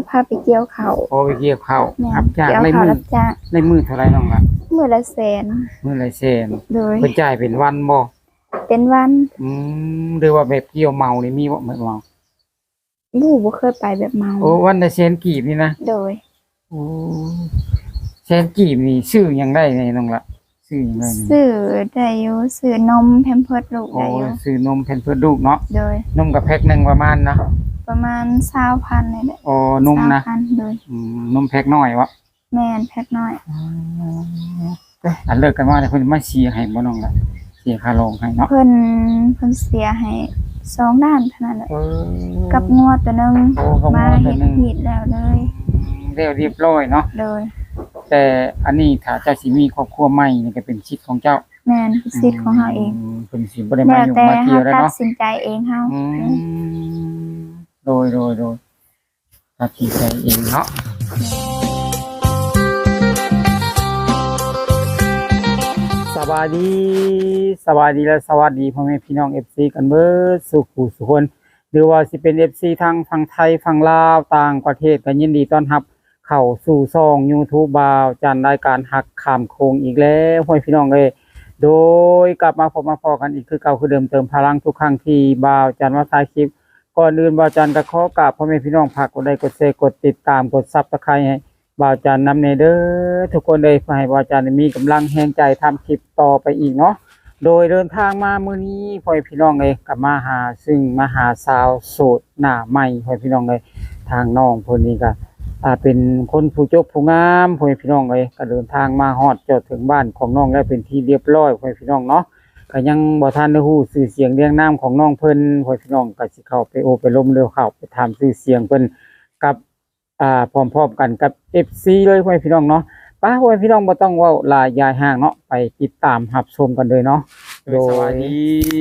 ພາໄປກ່ຽວເຂົ້າ. ໂອ້ ໄປກ່ຽວເຂົ້າ. ແມ່ນ. ຮັບຈ້າງ ກ່ຽວເຂົ້າ ໄດ້ມື້ ຮັບຈ້າງ. ໄດ້ມື້ເທົ່າໃດນ້ອງລະ? ມື້ລະແສນ. ມື້ລະແສນ. ໂດຍ. ເພິ່ນຈ່າຍເປັນວັນບໍ່? ເປັນວັນ. ອືມ ຫຼືວ່າແບບກ່ຽວເໝົານີ້ມີບໍ່? ແບບເໝົາ. ບໍ່ ບໍ່ເຄີຍໄປແບບເໝົາ. ໂອ້ ວັນລະແສນກີບນີ້ນະ? ໂດຍ. ໂອ້ ແສນກີບນີ້ຊື້ຫຍັງໄດ້ແດ່ນ້ອງລະ? ຊື້ຫຍັງໄດ້ແດ່? ຊື້ໄດ້ຢູ່ ຊື້ນົມແພມເພີດລູກໄດ້ຢູ່. ໂອ້ ຊື້ນົມແພມເພີດລູກເນາະ. ໂດຍ. ນົມກໍແພັກໜຶ່ງປະມານນະ? ປະມານຊາວພັນນີ້ແຫຼະ. ໂອ້ ນົມນະ? ຊາວພັນ. ໂດຍ. ອືມ ນົມແພັກນ້ອຍບໍ? ແມ່ນ ແພັກນ້ອຍ. ອໍ ອັນເລີກກັນມານີ້ເພິ່ນມາເສຍໃຫ້ບໍ່ນ້ອງລະ? ເສຍຄ່າລອງໃຫ້ເນາະ? ເພິ່ນ ເພິ່ນເສຍໃຫ້ສອງລ້ານເທົ່ານັ້ນແຫຼະ. ເອີ ກັບງົວໂຕໜຶ່ງ. ໂອ້ ກັບງົວໂຕໜຶ່ງ. ມາເຮັດຮີດແລ້ວເລີຍ. ອືມ ແລ້ວຮຽບຮ້ອຍເນາະ? ໂດຍ. ແຕ່ອັນນີ້ຖ້າເຈົ້າຊິມີຄອບຄົວໃໝ່ນີ້ກໍເປັນສິດຂອງເຈົ້າ. ແມ່ນ ເປັນສິດຂອງເຮົາເອງ. ອືມ ເພິ່ນຊິບໍ່ໄດ້ມາຫຍຸ້ງມາກ່ຽວເລີຍເນາະ? ແລ້ວແຕ່ເຮົາຕັດສິນໃຈເອງເຮົາ. ອືມ ໂດຍ ໂດຍ ໂດຍ. ຕັດສິນໃຈເອງເນາະ. ສະບາຍດີ ສະບາຍດີ ແລະ ສະຫວັດດີພໍ່ແມ່ພີ່ນ້ອງເອັຟຊີກັນເບິດສູ່ຜູ້ສູ່ຄົນ ຫຼືວ່າຊິເປັນເອັຟຊີທັງຝັ່ງໄທ ຝັ່ງລາວ ຕ່າງປະເທດ ກໍຍິນດີຕ້ອນຮັບເຂົ້າສູ່ຊ່ອງຢູທູບບ່າວຈັນ ລາຍການຮັກຂ້າມໂຂງອີກແລ້ວ ພໍ່ແມ່ພີ່ນ້ອງເອີຍ. ໂດຍ ກັບມາພົບມາພໍ້ກັນອີກຄືເກົ່າຄືເດີມ ເຕີມພະລັງທຸກຄັ້ງທີ່ບ່າວຈັນມາຖ່າຍຄລິບ ກ່ອນອື່ນບ່າວຈັນກໍຂໍກາບພໍ່ແມ່ພີ່ນ້ອງ ຝາກກົດໄລ ກົດແຊ ກົດຕິດຕາມ ກົດຊັບສະໄຄໃຫ້ບ່າວຈັນນຳແດ່ເດີ ທຸກຄົນເອີຍ ເພື່ອໃຫ້ບ່າວຈັນໄດ້ມີກຳລັງແຮງໃຈທຳຄລິບຕໍ່ໄປອີກເນາະ. ໂດຍເດີນທາງມາມື້ນີ້ ພໍ່ແມ່ພີ່ນ້ອງເອີຍ ກໍມາຫາ ຊຶ່ງມາຫາສາວໂສດໜ້າໃໝ່ ພໍ່ແມ່ພີ່ນ້ອງເອີຍ. ທາງນ້ອງເພິ່ນນີ້ກໍ ອ່າ ເປັນຄົນຜູ້ຈົບຜູ້ງາມ ພໍ່ແມ່ພີ່ນ້ອງເອີຍ ກໍເດີນທາງມາຮອດຈອດເຖິງບ້ານຂອງນ້ອງແລ້ວເປັນທີ່ລຽບຮ້ອຍ ພໍ່ແມ່ພີ່ນ້ອງເນາະ. ກໍຍັງບໍ່ທັນໄດ້ຮູ້ຊື່ສຽງລຽງນາມຂອງນ້ອງເພິ່ນ ພໍ່ແມ່ພີ່ນ້ອງກໍຊິເຂົ້າໄປໂອ້ໄປລົມ ຫຼືເຂົ້າໄປຖາມຊື່ສຽງເພິ່ນກັບ ອ່າ ພ້ອມໆກັນກັບເອັຟຊີເລີຍ ພໍ່ແມ່ພີ່ນ້ອງເນາະ. ໄປ ພໍ່ແມ່ພີ່ນ້ອງ ບໍ່ຕ້ອງເວົ້າຫຼາຍຢາຍຫ່າງເນາະ ໄປຕິດຕາມຮັບຊົມກັນເລີຍເນາະ. ໂດຍ ສະບາຍດີ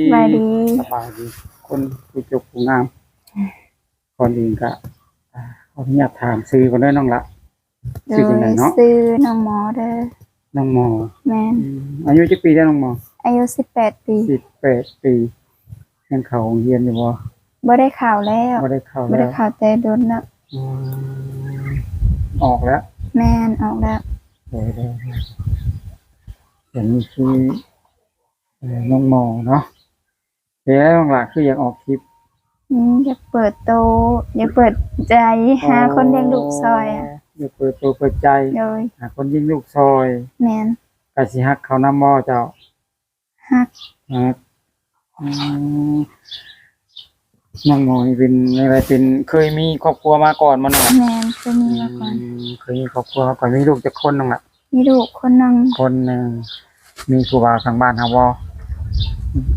ສະບາຍດີ ສະບາຍດີ ຄົນຜູ້ຈົບຜູ້ງາມ. ກ່ອນອື່ນກໍ ອ່າ ຂໍອະນຸຍາດຖາມຊື່ກ່ອນເດີນ້ອງລະ. ໂດຍ ຊື່ຈັ່ງໃດເນາະ? ຊື່ນ້ອງໝໍເດີ. ນ້ອງໝໍ. ແມ່ນ. ອືມ ອາຍຸຈັກປີແລ້ວນ້ອງໝໍ? ອາຍຸສິບແປດປີ. ສິບແປດປີ. ຍັງເຂົ້າໂຮງຮຽນຢູ່ບໍ່? ບໍ່ໄດ້ເຂົ້າແລ້ວ. ບໍ່ໄດ້ເຂົ້າແລ້ວ. ບໍ່ໄດ້ເຂົ້າແຕ່ດົນແລ້ວ. ອືມ ອອກແລ້ວ. ແມ່ນ ອອກແລ້ວ. ໂດຍ ໂດຍ ໂດຍ. ອັນນີ້ຄື ເອີ ນ້ອງໝໍເນາະ. ເປັນຫຍັງນ້ອງຫຼ້າຄືຢາກອອກຄລິບ? ອືມ ຢາກເປີດໂຕ ຢາກເປີດໃຈ ອໍ ຫາຄົນລ້ຽງລູກຊ່ອຍອະ. ຢາກເປີດໂຕເປີດໃຈ. ໂດຍ. ຫາຄົນລ້ຽງລູກຊ່ອຍ. ແມ່ນ. ກະຊິຮັກເຂົານຳບໍ່ເຈົ້າ? ຮັກ. ຮັກ. ອືມ ນ້ອງໝໍນີ້ເປັນຈັ່ງໃດ ເປັນ ເຄີຍມີຄອບຄົວມາກ່ອນບໍ່ນ້ອງ? ແມ່ນ ເຄີຍມີມາກ່ອນ. ອືມ ເຄີຍມີຄອບຄົວມາກ່ອນ. ມີລູກຈັກຄົນນ້ອງລະ? ມີລູກຄົນໜຶ່ງ. ຄົນໜຶ່ງ. ມີຜູ້ບ່າວທາງບ້ານເຮົາບໍ່?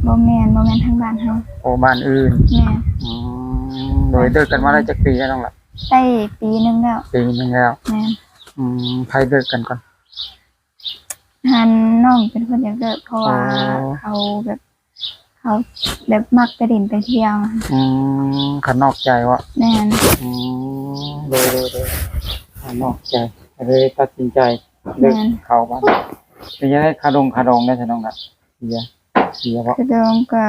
ບໍ່ແມ່ນ ບໍ່ແມ່ນທາງບ້ານເຮົາ. ໂອ້ ບ້ານອື່ນ. ແມ່ນ. ອືມ ໂດຍ. ເລີກກັນມາໄດ້ຈັກປີແລ້ວນ້ອງລະ? ໄດ້ປີໜຶ່ງແລ້ວ. ປີໜຶ່ງແລ້ວ. ແມ່ນ. ອືມ ໃຜເລີກກັນກ່ອນ? ຫັ້ນ ນ້ອງເປັນຄົນຢາກເລີກ ເພາະວ່າ ອໍ ເຂົາແບບ ເຂົາແບບມັກໄປຫຼິ້ນໄປທ່ຽວ. ອືມ ຄັນນອກໃຈເວາະ? ແມ່ນ. ອືມ ໂດຍ ໂດຍ ໂດຍ. ຄັນນອກໃຈ ກໍເລີຍຕັດສິນໃຈເລີກ. ແມ່ນ. ເຂົາວ່າ ເປັນຈັ່ງໃດ ຄ່າດົງຄ່າດອງໄດ້ຊະນ້ອງລະ? ເສຍ ເສຍເວາະ? ຄ່າດອງກໍ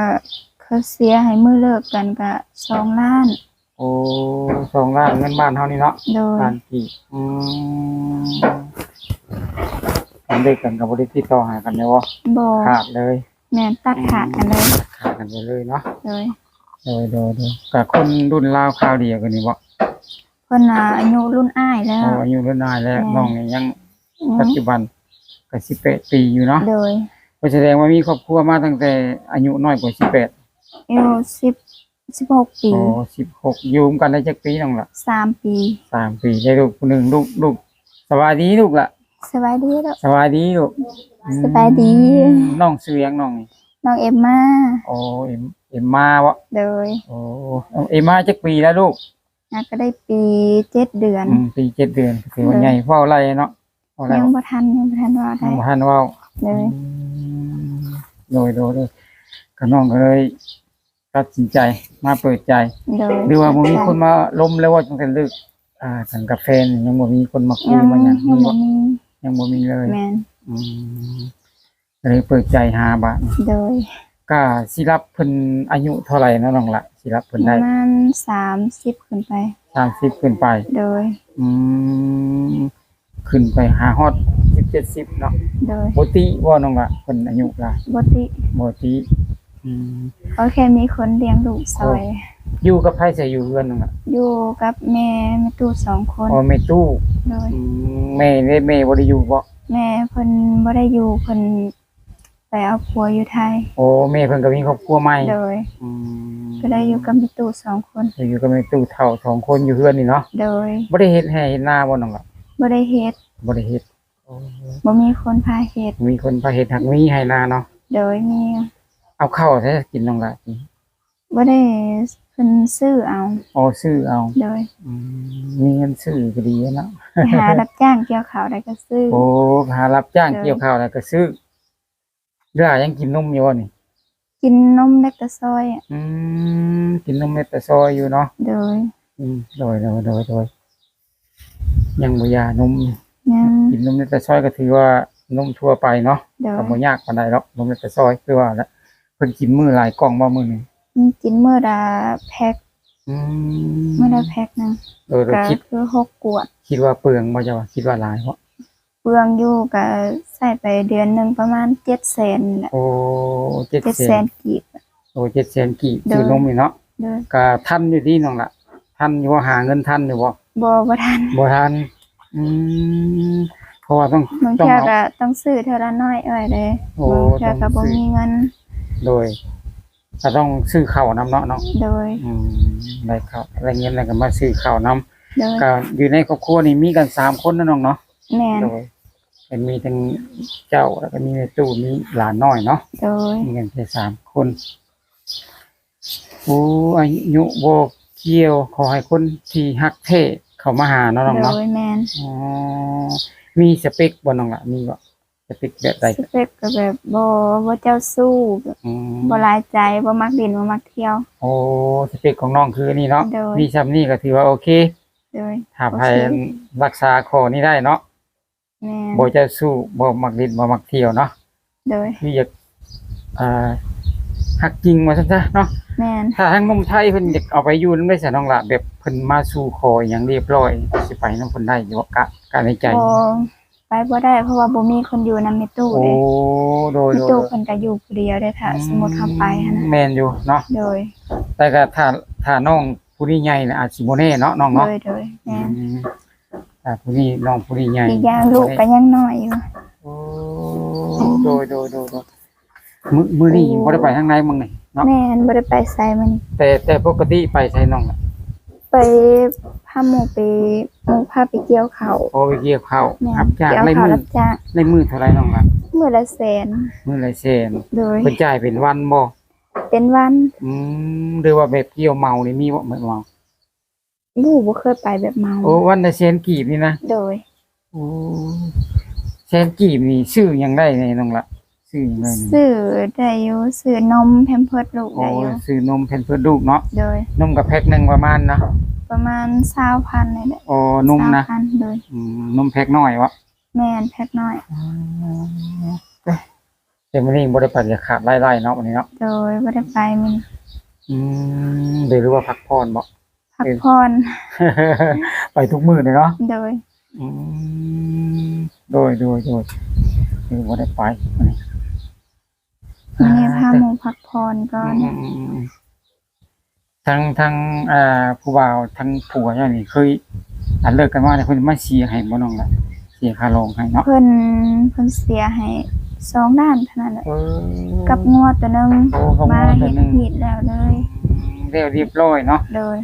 ເຂົາເສຍໃຫ້ ມື້ເລີກກັນກໍສອງລ້ານ. ໂອ້ ສອງລ້ານ ເງິນບ້ານເຮົານີ້ເນາະ? ໂດຍ. ລ້ານກີບ. ອືມ ຄັນເລີກກັນກໍບໍ່ໄດ້ຕິດຕໍ່ຫາກັນແລ້ວບໍ່? ບໍ່. ຂາດເລີຍ. ແມ່ນ ຕັດຂາດກັນເລີຍ. ອືມ ຕັດຂາດກັນໄປເລີຍເນາະ? ໂດຍ. ໂດຍ ໂດຍ ໂດຍ. ກະຄົນລຸ້ນລາວຄາວດຽວກັນນີ້ບໍ່? ເພິ່ນນະອາຍຸລຸ້ນອ້າຍແລ້ວ. ໂອ້ ອາຍຸລຸ້ນອ້າຍແລ້ວ. ແມ່ນ. ນ້ອງນີ້ຍັງ ຍັງ ປັດຈຸບັນກໍສິບແປດປີຢູ່ເນາະ? ໂດຍ. ກໍສະແດງວ່າມີຄອບຄົວມາຕັ້ງແຕ່ອາຍຸນ້ອຍກວ່າສິບແປດ? ອາຍຸສິບ ສິບຫົກປີ. ໂອ້ ສິບຫົກ. ຢູ່ນຳກັນໄດ້ຈັກປີນ້ອງລະ? ສາມປີ. ສາມປີ. ໄດ້ລູກຜູ້ໜຶ່ງ. ລູກ ລູກ ສະບາຍດີລູກລະ. ສະບາຍດີລູກ. ສະບາຍດີລູກ. ສະບາຍດີ. ອືມ ນ້ອງຊື່ຫຍັງນ້ອງນີ້? ນ້ອງເອັມມາ. ໂອ້ ເອັມ ເອັມມາເບາະ? ໂດຍ. ໂອ້ ເອັມມາຈັກປີແລ້ວລູກ? ຫາກໍໄດ້ປີເຈັດເດືອນ. ອືມ ປີເຈັດເດືອນ ຖືວ່າໃຫຍ່. ໂດຍ. ເວົ້າໄດ້ເນາະ? ເວົ້າໄດ້. ຍັງບໍ່ທັນ ຍັງບໍ່ທັນເວົ້າໄດ້. ຍັງບໍ່ທັນເວົ້າ. ໂດຍ. ອືມ ໂດຍ ໂດຍ ໂດຍ. ກໍນ້ອງກໍເລີຍ ຕັດສິນໃຈມາເປີດໃຈ. ໂດຍ. ຫຼືວ່າບໍ່ມີຄົນມາລົມແລ້ວວ່າ ຕັ້ງແຕ່ເລີກ ອ່າ ກັນກັບແຟນ ຍັງບໍ່ມີຄົນມາຄຸຍມາຫຍັງ? ຍັງ ຍັງບໍ່ມີ. ຍັງບໍ່ມີເລີຍ. ແມ່ນ. ອືມ ກໍເລີຍເປີດໃຈຫາບາດນີ້. ໂດຍ. ກະຊິຮັບເພິ່ນອາຍຸເທົ່າໃດເນາະນ້ອງລະ? ຊິຮັບເພິ່ນໄດ້ປະມານສາມສິບຂຶ້ນໄປ. ສາມສິບຂຶ້ນໄປ. ໂດຍ. ອືມ ຂຶ້ນໄປຫາຮອດສິບເຈັດສິບເນາະ. ໂດຍ. ບໍ່ຕິບໍ່ນ້ອງລະ ເພິ່ນອາຍຸຫຼາຍ? ບໍ່ຕິ. ບໍ່ຕິ. ອືມ ກໍແຄ່ມີຄົນລ້ຽງລູກຊ່ອຍ. ໂອ້ ຢູ່ກັບໃຜຊະ ຢູ່ເຮືອນນັ້ນນະ? ຢູ່ກັບແມ່ ແມ່ຕູ້ສອງຄົນ. ອໍ ແມ່ຕູ້. ໂດຍ. ອືມ ແມ່ເດ້ ແມ່ບໍ່ໄດ້ຢູ່ບໍ່? ແມ່ເພິ່ນບໍ່ໄດ້ຢູ່ ເພິ່ນໄປເອົາຜົວຢູ່ໄທ. ໂອ້ ແມ່ເພິ່ນກໍມີຄອບຄົວໃໝ່. ໂດຍ. ອືມ ກໍໄດ້ຢູ່ກັບແມ່ຕູ້ສອງຄົນ. ຢູ່ກັບແມ່ຕູ້ເຖົ້າສອງຄົນຢູ່ເຮືອນນີ້ເນາະ. ໂດຍ. ບໍ່ໄດ້ເຮັດໄຮ່ເຮັດນາບໍ່ນ້ອງລະ? ບໍ່ໄດ້ເຮັດ. ບໍ່ໄດ້ເຮັດ. ໂອ້ ບໍ່ມີຄົນພາເຮັດ. ມີຄົນພາເຮັດ ຫາກມີໄຮ່ນາເນາະ. ໂດຍ ມີ. ເອົາເຂົ້າໃສກິນນ້ອງລະ? ບໍ່ໄດ້ ເພິ່ນຊື້ເອົາ. ອໍ ຊື້ເອົາ. ໂດຍ. ອືມ ມີເງິນຊື້ກໍດີເນາະ. ໄປຫາຮັບຈ້າງກ່ຽວເຂົ້າໄດ້ກໍຊື້. ໂອ້ ໄປຫາຮັບຈ້າງ ໂດຍ ກ່ຽວເຂົ້າໄດ້ກໍຊື້. ເວລາຍັງກິນນົມຢູ່ບໍ່ນີ້? ກິນນົມແລັກຕາຊອຍ. ອືມ ກິນນົມແລັກຕາຊອຍຢູ່ເນາະ. ໂດຍ. ອືມ ໂດຍ ໂດຍ ໂດຍ ໂດຍ. ຍັງບໍ່ຢານົມ. ຍັງ. ກິນນົມແລັກຕາຊອຍກໍຖືວ່ານົມທົ່ວໄປເນາະ. ໂດຍ. ກໍບໍ່ຍາກປານໃດດອກ ນົມແລັກຕາຊອຍ ຄືວ່າແຫຼະ ເພິ່ນກິນມື້ລະຫຼາຍກ່ອງບໍ່ມື້ໜຶ່ງ? ອືມ ກິນມື້ລະແພັກ. ອືມ ມື້ລະແພັກໜຶ່ງ. ໂດຍ ໂດຍ. ກໍຄືຫົກກວດ. ຄິດວ່າເປືອງບໍ່ ເຈົ້າວ່າ ຄິດວ່າຫຼາຍບໍ່? ເປືອງຢູ່ ກະໃຊ້ໄປເດືອນໜຶ່ງປະມານເຈັດແສນນີ້ແຫຼະ. ໂອ້ ເຈັດແສນ ເຈັດແສນກີບ. ໂອ້ ເຈັດແສນກີບ. ໂດຍ. ຊື້ນົມນີ້ເນາະ. ໂດຍ. ກະທັນຢູ່ຕິນ້ອງລະ? ທັນຢູ່ບໍ່? ຫາເງິນທັນຢູ່ບໍ່? ບໍ່ ບໍ່ທັນ. ບໍ່ທັນ. ອືມ ເພາະວ່າຕ້ອງ ບາງເທື່ອກໍຕ້ອງຊື້ເທື່ອລະໜ້ອຍໄວ້ເດ້. ໂອ້ ບາງເທື່ອກໍບໍ່ມີເງິນ. ໂດຍ. ກໍຕ້ອງຊື້ເຂົ້ານຳເນາະນ້ອງ. ໂດຍ. ອືມ ໄດ້ເຂົ້າໄດ້ເງິນແລ້ວກໍມາຊື້ເຂົ້ານຳ. ໂດຍ. ກໍຢູ່ໃນຄອບຄົວນີ້ມີກັນສາມຄົນເນາະນ້ອງເນາະ. ແມ່ນ. ໂດຍ. ກໍມີທັງເຈົ້າ ແລ້ວກໍມີແມ່ຕູ້ ມີຫຼານນ້ອຍເນາະ. ໂດຍ. ມີກັນແຕ່ສາມຄົນ. ໂອ້ ອາຍຸບໍ່ກ່ຽວ ຂໍໃຫ້ຄົນທີ່ຮັກແທ້ເຂົ້າມາຫາເນາະນ້ອງເນາະ. ໂດຍ. ແມ່ນ. ອໍ ມີສະເປັກບໍ່ນ້ອງລະ? ມີບໍ່? ສະເປັກແບບໃດ? ສະເປັກກໍແບບບໍ່ ບໍ່ເຈົ້າຊູ້ ແບບ ອືມ ບໍ່ຫຼາຍໃຈ ບໍ່ມັກຫຼິ້ນ ບໍ່ມັກທ່ຽວ. ໂອ້ ສະເປັກຂອງນ້ອງຄືນີ້ເນາະ. ໂດຍ. ມີຊ່ຳນີ້ກໍຖືວ່າໂອເຄ. ໂດຍ. ຖ້າໃຜ ໂອເຄ ລັກສາຂໍ້ນີ້ໄດ້ເນາະ. ແມ່ນ. ບໍ່ເຈົ້າຊູ້ ບໍ່ມັກຫຼິ້ນ ບໍ່ມັກທ່ຽວເນາະ. ໂດຍ. ຄືຢາກ ອ່າ ຮັກຈິງວ່າຊັ້ນຊະເນາະ. ແມ່ນ. ຖ້າທາງໜຸ່ມໄທເພິ່ນຢາກເອົາໄປຢູ່ນຳໄດ້ຊະນ້ອງລະ ແບບເພິ່ນມາສູ່ຂໍອີ່ຫຍັງຮຽບຮ້ອຍ ຊິໄປນຳເພິ່ນໄດ້ຢູ່ບໍ່? ກະ ກະໃນໃຈ. ບໍ່ ໄປບໍ່ໄດ້ ເພາະວ່າບໍ່ມີຄົນຢູ່ນຳແມ່ຕູ້ເດ້. ໂອ້ ໂດຍ ແມ່ຕູ້ເພິ່ນກໍຢູ່ຜູ້ດຽວເດ້ ຖ້າ ອືມ ສົມມຸດເຮົາໄປຫັ້ນນະ. ແມ່ນຢູ່ເນາະ. ໂດຍ. ແຕ່ກໍຖ້າ ຖ້ານ້ອງຜູ້ນີ້ໃຫຍ່ນະ ອາດຊິບໍ່ແນ່ເນາະນ້ອງເນາະ. ໂດຍ ໂດຍ. ແມ່ນ. ອືມ ຖ້າຜູ້ນີ້ ນ້ອງຜູ້ນີ້ໃຫຍ່ ອີກຢ່າງລູກກໍຍັງນ້ອຍຢູ່. ໂອ້ ໂດຍ ໂດຍ ໂດຍ ໂດຍ. ມື້ ມື້ນີ້ບໍ່ໄດ້ໄປທາງໃດມື້ນີ້ເນາະ? ແມ່ນ ບໍ່ໄດ້ໄປໃສມື້ນີ້. ແຕ່ ແຕ່ປົກກະຕິໄປໃສນ້ອງ? ໄປພາໝູ່ໄປ ໝູ່ພາໄປກ່ຽວເຂົ້າ. ໂອ້ ໄປກ່ຽວເຂົ້າ. ແມ່ນ. ຮັບຈ້າງ ກ່ຽວເຂົ້າ ໄດ້ມື້ ຮັບຈ້າງ. ໄດ້ມື້ເທົ່າໃດນ້ອງລະ? ມື້ລະແສນ. ມື້ລະແສນ. ໂດຍ. ເພິ່ນຈ່າຍເປັນວັນບໍ່? ເປັນວັນ. ອືມ ຫຼືວ່າແບບກ່ຽວເໝົານີ້ມີບໍ່? ແບບເໝົາ ບໍ່ ບໍ່ເຄີຍໄປແບບເໝົາ. ໂອ້ ວັນລະແສນກີບນີ້ນະ? ໂດຍ. ໂອ້ ແສນກີບນີ້ຊື້ຫຍັງໄດ້ແດ່ນ້ອງລະ? ຊື້ຫຍັງໄດ້ແດ່? ຊື້ໄດ້ຢູ່ ຊື້ນົມ ແພມເພີດລູກໄດ້ຢູ່. ໂອ້ ຊື້ນົມ ແພມເພີດລູກເນາະ. ໂດຍ. ນົມກໍແພັກໜຶ່ງປະມານນະ? ປະມານຊາວພັນນີ້ແຫຼະ. ໂອ້ ນົມນະ? ຊາວພັນ. ໂດຍ. ອືມ ນົມແພັກນ້ອຍບໍ? ແມ່ນ ແພັກນ້ອຍ. ອໍ ແຕ່ມື້ນີ້ບໍ່ໄດ້ໄປ ຂາດລາຍໄດ້ເນາະ ມື້ນີ້ເນາະ. ໂດຍ ບໍ່ໄດ້ໄປມື້ນີ້. ອືມ ຫຼືວ່າພັກຜ່ອນບໍ? ພັກຜ່ອນ. ໄປທຸກມື້ເລີຍເນາະ. ໂດຍ. ອືມ ໂດຍ ໂດຍ ໂດຍ. ຄືບໍ່ໄດ້ໄປມື້ນີ້ ມື້ນີ້ພາໝູ່ພັກຜ່ອນກ່ອນ. ອືມໆໆ. ທັງ ທັງ ອ່າ ຜູ້ບ່າວ ທັງຜົວເຈົ້ານີ້ເຄີຍ ອັນເລີກກັນມານີ້ ເພິ່ນມາເສຍໃຫ້ບໍ່ນ້ອງລະ? ເສຍຄ່າດອງໃຫ້ເນາະ? ເພິ່ນ ເພິ່ນເສຍໃຫ້ສອງລ້ານເທົ່ານັ້ນແຫຼະ. ເອີ ກັບງົວໂຕໜຶ່ງ. ໂອ້ ກັບງົວໂຕໜຶ່ງ. ມາເຮັດຮີດແລ້ວເລີຍ. ອືມ ແລ້ວຮຽບຮ້ອຍເນາະ. ໂດຍ.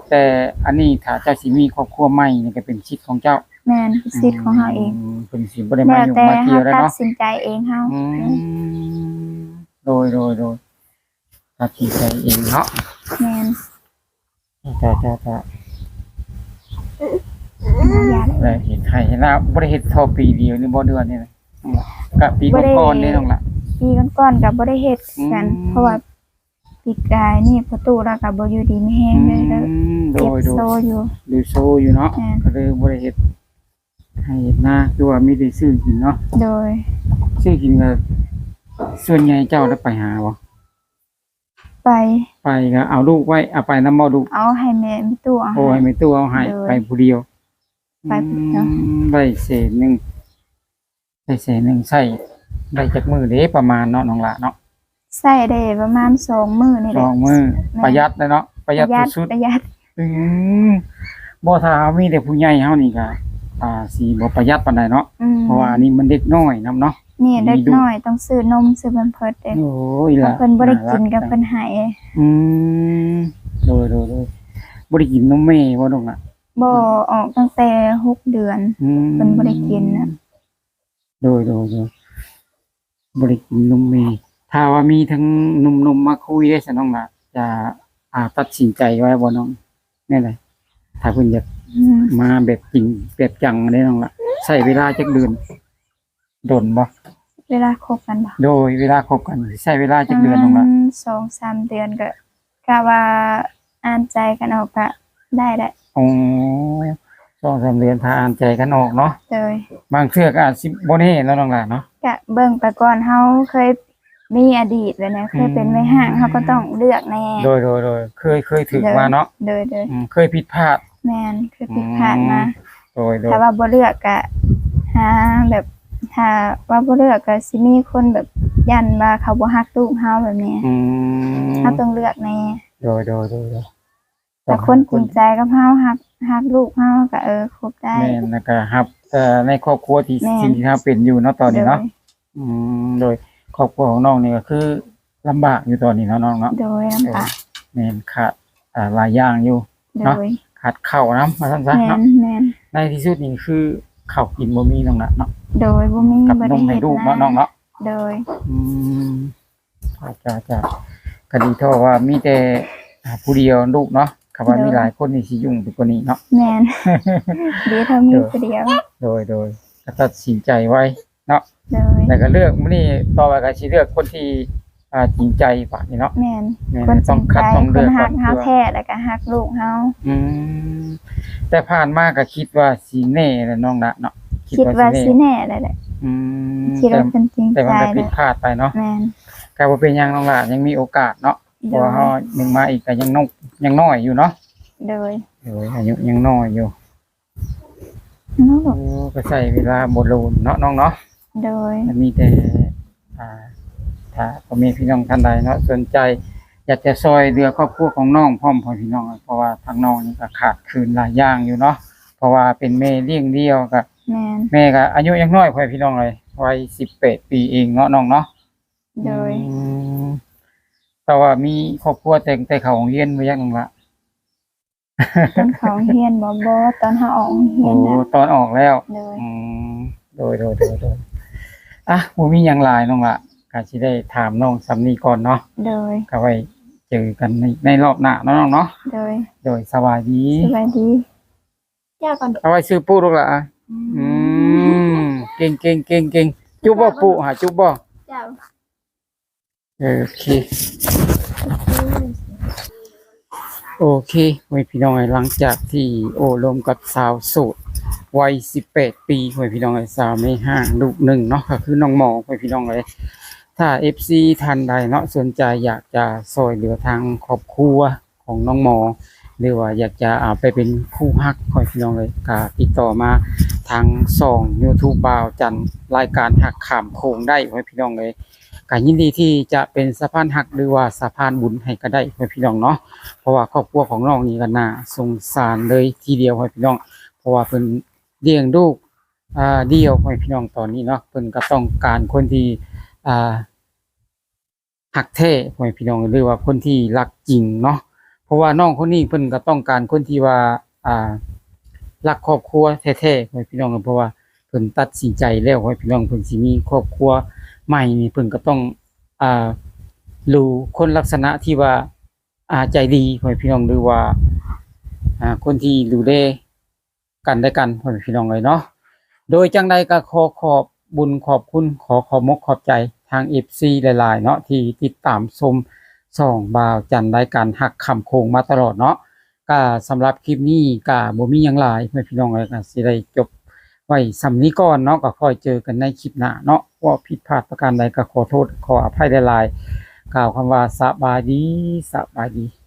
ແຕ່ອັນນີ້ຖ້າເຈົ້າຊິມີຄອບຄົວໃໝ່ນີ້ກໍເປັນສິດຂອງເຈົ້າ. ແມ່ນ ເປັນສິດຂອງເຮົາເອງ. ອືມ ເພິ່ນຊິບໍ່ໄດ້ມາຫຍຸ້ງມາກ່ຽວໄດ້ເນາະ. ແລ້ວແຕ່ເຮົາຕັດສິນໃຈເອງເຮົາ. ອືມ ໂດຍ ໂດຍ ໂດຍ. ຕັດສິນໃຈເອງເນາະ. ແມ່ນ. ເຈົ້າ ເຈົ້າ ເຈົ້າ ບໍ່ຢາກ ແລ້ວເຮັດໄຮ່ເຮັດນາ ບໍ່ໄດ້ເຮັດທໍ່ປີດຽວນີ້ບໍ່ ເດືອນນີ້ນະ? ກະປີກ່ອນໆເດ້ນ້ອງລະ. ປີກ່ອນໆກໍບໍ່ໄດ້ເຮັດຄືກັນ. ອືມ ເພາະວ່າປີກາຍນີ້ພໍ່ຕູ້ລາວກໍບໍ່ຢູ່ດີມີແຮງເລີຍ. ອືມ ໂດຍ ເຈັບໂຊຢູ່. ໂດຍ ໂຊຢູ່ເນາະ. ແມ່ນ. ກໍເລີຍບໍ່ໄດ້ເຮັດໄຮ່ເຮັດນາ ຄືວ່າມີແຕ່ຊື້ກິນເນາະ. ໂດຍ. ຊື້ກິນກໍສ່ວນໃຫຍ່ເຈົ້າໄດ້ໄປຫາບໍ່? ໄປ ໄປກໍເອົາລູກໄວ້ ເອົາໄປນຳບໍ່ລູກ? ເອົາໃຫ້ແມ່ ແມ່ຕູ້ເອົາ ໂອ້ ໃຫ້ ໃຫ້ແມ່ຕູ້ເອົາໃຫ້ ໂດຍ ໄປຜູ້ດຽວ ໄປຜູ້ດຽວ ອືມ ໄດ້ແສນໜຶ່ງ ໄດ້ແສນໜຶ່ງ ໃຊ້ໄດ້ຈັກມື້ເດ້ ປະມານເນາະ ນ້ອງຫຼ້າເນາະ? ໃຊ້ໄດ້ປະມານສອງມື້ນີ້ແຫຼະ ສອງມື້ ແມ່ນ ປະຢັດເດ້ເນາະ ປະຢັດ ປະຢັດສຸດໆ ປະຢັດ ອືມ ບໍ່ ຖ້າເຮົາມີແຕ່ຜູ້ໃຫຍ່ເຮົານີ້ກໍ ອ່າ ຊິບໍ່ປະຢັດປານໃດເນາະ ອືມ ເພາະວ່າອັນນີ້ມັນເດັກນ້ອຍນຳເນາະ ນີ້ເດັກນ້ອຍ ມີລູກ ຕ້ອງຊື້ນົມ ຊື້ແພມເພີດເດ້ ໂອ້ຍ ຖ້າເພິ່ນບໍ່ໄດ້ກິນກໍເພິ່ນໄຫ້ ອືມ ໂດຍໆໆ ບໍ່ໄດ້ກິນນົມແມ່ບໍ່ ນ້ອງຫຼ້າ? ບໍ່ ອອກຕັ້ງແຕ່ຫົກເດືອນ ອືມ ເພິ່ນບໍ່ໄດ້ກິນນະ ໂດຍໆໆ ບໍ່ໄດ້ກິນນົມແມ່ ຖ້າວ່າມີທັງໜຸ່ມໆມາຄຸຍເດ້ຊັ້ນ ນ້ອງຫຼ້າ ຈະ ອ່າ ຕັດສິນໃຈໄວ້ບໍ່ນ້ອງ? ແນວໃດ ຖ້າເພິ່ນຢາກ ອືມ ມາແບບຈິງແບບຈັງເດ້ ນ້ອງຫຼ້າ ໃຊ້ເວລາຈັກເດືອນ? ດົນບໍ່? ເວລາຄົບກັນບໍ່? ໂດຍ ເວລາຄົບກັນໃຊ້ເວລາຈັກເດືອນ ປະມານ ນ້ອງຫຼ້າ? ສອງສາມເດືອນກໍ ກະວ່າອ່ານໃຈກັນອອກກະໄດ້ແຫຼະ ອໍ ສອງສາມເດືອນ ຖ້າອ່ານໃຈກັນອອກເນາະ ໂດຍ ບາງເທື່ອກໍອາດຊິບໍ່ແນ່ເນາະ ນ້ອງຫຼ້າເນາະ ກະເບິ່ງໄປກ່ອນ ເຮົາເຄີຍມີອະດີດແບບນັ້ນ ເຄີຍເປັນແມ່ຮ້າງ ອືມ ເຮົາກໍຕ້ອງເລືອກແນ່ ໂດຍໆໆ ເຄີຍ ເຄີຍຖືກມາເນາະ ໂດຍໆ ອືມ ເຄີຍຜິດພາດ ແມ່ນ ເຄີຍຜິດພາດມາ ອືມ ໂດຍໆ ຖ້າວ່າບໍ່ເລືອກກະຫາແບບ ຖ້າວ່າບໍ່ເລືອກກະຊິມີຄົນແບບຢ້ານວ່າເຂົາບໍ່ຮັກລູກເຮົາແບບນີ້ ອືມ ເຮົາຕ້ອງເລືອກແນ່ ໂດຍໆໆໆ ແຕ່ຄົນຈິງໃຈກັບເຮົາ ຮັກ ຮັກລູກເຮົາກະ ເອີ ຄົບໄດ້ ແມ່ນ ແລ້ວກະຮັບ ເອີ ໃນຄອບຄົວທີ່ ແມ່ນ ສິ່ງທີ່ເຮົາເປັນຢູ່ເນາະ ຕອນນີ້ເນາະ ໂດຍ ອືມ ໂດຍ ຄອບຄົວຂອງນ້ອງນີ້ກໍຄືລຳບາກຢູ່ຕອນນີ້ເນາະ ນ້ອງເນາະ ໂດຍ ລຳບາກ ເອີ ແມ່ນ ຂາດ ອ່າ ຫຼາຍຢ່າງຢູ່ ໂດຍ ເນາະ ຂາດເຂົ້ານຳ ວ່າຊັ້ນຊະເນາະ ແມ່ນໆ ໃນທີ່ສຸດນີ້ຄືເຂົ້າກິນບໍ່ມີ ນ້ອງນະເນາະ ໂດຍ ບໍ່ມີ ກັບນົມໃຫ້ລູກເນາະ ນ້ອງເນາະ ໂດຍ ອືມ ເຈົ້າ ເຈົ້າ ເຈົ້າ ກໍດີເທົ່າວ່າມີແຕ່ ອ່າ ຜູ້ດຽວລູກເນາະ ຄັນວ່າມີ ໂດຍ ຫຼາຍຄົນນີ້ຊິຫຍຸ້ງໄປກວ່ານີ້ເນາະ ແມ່ນ ດີເທົ່າມີ ໂດຍ ຜູ້ດຽວ ໂດຍ ໂດຍ ກໍຕັດສິນໃຈໄວເນາະ ໂດຍ ແລ້ວກໍເລືອກ ມື້ນີ້ຕໍ່ໄປກໍຊິເລືອກຄົນທີ່ ອ່າ ຈິງໃຈບາດນີ້ເນາະ ແມ່ນ ແມ່ນ ຄົນຈິງໃຈ ຕ້ອງຄັດ ຕ້ອງເລືອກ ຄົນຮັກເຮົາແທ້ ແລ້ວກໍຮັກລູກເຮົາ ອືມ ແຕ່ຜ່ານມາກໍຄິດວ່າຊິແນ່ແຫຼະ ນ້ອງນະເນາະ ຄິດວ່າຊິແນ່ແຫຼະ ອືມ ຄິດວ່າເພິ່ນຈິງໃຈ ແຕ່ມັນກໍຜິດພາດໄປເນາະ ແມ່ນ ກໍບໍ່ເປັນຫຍັງ ນ້ອງຫຼ້າ ຍັງມີໂອກາດເນາະ ໂດຍ ເພາະວ່າເຮົາຍັງມາອີກກໍຍັງນ້ອຍ ຍັງນ້ອຍຢູ່ເນາະ ໂດຍ ໂດຍ ອາຍຸຍັງນ້ອຍຢູ່ ໂອ້ ກໍໃຊ້ເວລາບໍ່ດົນເນາະ ນ້ອງເນາະ ໂດຍ ກໍມີແຕ່ ອ່າ ຖ້າພໍ່ແມ່ພີ່ນ້ອງທ່ານໃດເນາະ ສົນໃຈຢາກຈະຊ່ອຍເຫຼືອຄອບຄົວຂອງນ້ອງພ້ອມ ພໍ່ແມ່ພີ່ນ້ອງ ເພາະວ່າທາງນ້ອງນີ້ກໍຂາດເຂີນຫຼາຍຢ່າງຢູ່ເນາະ ເພາະວ່າເປັນແມ່ລ້ຽງດຽວ ກໍ ແມ່ນ ແມ່ກໍອາຍຸຍັງນ້ອຍ ພໍ່ແມ່ພີ່ນ້ອງເອີຍ ໄວສິບແປດປີເອງເນາະ ນ້ອງເນາະ ໂດຍ ອືມ ແຕ່ວ່າມີຄອບຄົວແຕ່ ແຕ່ເຂົ້າໂຮງຮຽນບໍ່ ຢາກ ນ້ອງລະ? ຕອນເຂົ້າໂຮງຮຽນບໍ່? ບໍ່ ຕອນເຮົາອອກໂຮງຮຽນ ໂອ້ ນະ ຕອນອອກແລ້ວ ໂດຍ ອືມ ໂດຍ ໂດຍ ໂດຍ ໂດຍ ອ່ະ ບໍ່ມີຫຍັງຫຼາຍ ນ້ອງລະ ກໍຊິໄດ້ຖາມນ້ອງສ່ຳນີ້ກ່ອນເນາະ ໂດຍ ກໍໄວ້ເຈີກັນໃນ ໃນລອບໜ້າເນາະ ນ້ອງເນາະ ໂດຍ ໂດຍ ສະບາຍດີ ສະບາຍດີ ເຈົ້າກ່ອນ ເອົາໄວ້ຊື່ປຸລູກຫຼະ ອືມ ອືມ ເກັ່ງໆໆໆ ຈຸບບໍ່ປຸ ຫາຈຸບບໍ່ ເຈົ້າ ໂອເຄ ໂອເຄ ໂອ້ຍ ພີ່ນ້ອງເອີຍ ຫຼັງຈາກທີ່ໂອ້ລົມກັບສາວໂສດໄວສິບແປດປີ ໂອ້ຍ ພີ່ນ້ອງເອີຍ ສາວແມ່ຮ້າງລູກໜຶ່ງເນາະ ກໍຄືນ້ອງໝໍ ໂອ້ຍ ພີ່ນ້ອງເອີຍ ຖ້າເອັຟຊີທ່ານໃດເນາະ ສົນໃຈຢາກຈະຊ່ອຍເຫຼືອທາງຄອບຄົວ ຂອງນ້ອງໝໍ ຫຼືວ່າຢາກຈະເອົາໄປເປັນຄູ່ຮັກ ພໍ່ແມ່ພີ່ນ້ອງເອີຍ ກໍຕິດຕໍ່ມາທາງຊ່ອງຢູທູບບ່າວຈັນ ລາຍການຮັກຂ້າມໂຂງໄດ້ ພໍ່ແມ່ພີ່ນ້ອງເອີຍ ກໍຍິນດີທີ່ຈະເປັນສະພານຮັກ ຫຼືວ່າສະພານບຸນໃຫ້ກໍໄດ້ ພໍ່ແມ່ພີ່ນ້ອງເນາະ ເພາະວ່າຄອບຄົວຂອງນ້ອງນີ້ກໍໜ້າສົງສານເລີຍທີດຽວ ພໍ່ແມ່ພີ່ນ້ອງ ເພາະວ່າເພິ່ນລ້ຽງລູກ ອ່າ ດຽວ ພໍ່ແມ່ພີ່ນ້ອງ ຕອນນີ້ເນາະ ເພິ່ນກໍຕ້ອງການຄົນທີ່ ອ່າ ຮັກແທ້ ພໍ່ແມ່ພີ່ນ້ອງ ຫຼືວ່າຄົນທີ່ຮັກຈິງເນາະ ເພາະວ່ານ້ອງຄົນນີ້ເພິ່ນກໍຕ້ອງການຄົນທີ່ວ່າ ອ່າ ຮັກຄອບຄົວແທ້ໆ ພໍ່ແມ່ພີ່ນ້ອງ ເພາະວ່າເພິ່ນຕັດສິນໃຈແລ້ວ ພໍ່ແມ່ພີ່ນ້ອງ ເພິ່ນຊິມີຄອບຄົວໃໝ່ນີ້ ເພິ່ນກໍຕ້ອງ ອ່າ ຮູ້ຄົນລັກສະນະທີ່ວ່າ ອ່າ ໃຈດີ ພໍ່ແມ່ພີ່ນ້ອງ ຫຼືວ່າ ອ່າ ຄົນທີ່ດູແລ ກັນແລະກັນ ພໍ່ແມ່ພີ່ນ້ອງເອີຍເນາະ ໂດຍຈັ່ງໃດກໍຂໍຂອບບຸນຂອບຄຸນ ຂໍຂອບມົກຂອບໃຈທາງເອັຟຊີຫຼາຍໆເນາະ ທີ່ຕິດຕາມຊົມຊ່ອງບ່າວຈັນ ລາຍການຮັກຂ້າມໂຂງມາຕະຫຼອດເນາະ ກະສຳລັບຄລິບນີ້ກະບໍ່ມີຫຍັງຫຼາຍ ພໍ່ແມ່ພີ່ນ້ອງເອີຍ ກະຊິໄດ້ຈົບໄວ້ສ່ຳນີ້ກ່ອນເນາະ ກະຄ່ອຍເຈີກັນໃນຄລິບໜ້າເນາະ ເວົ້າຜິດພາດປະການໃດກະຂໍໂທດຂໍອະໄພຫຼາຍ ກ່າວຄຳວ່າ ສະບາຍດີ, ສະບາຍດີ.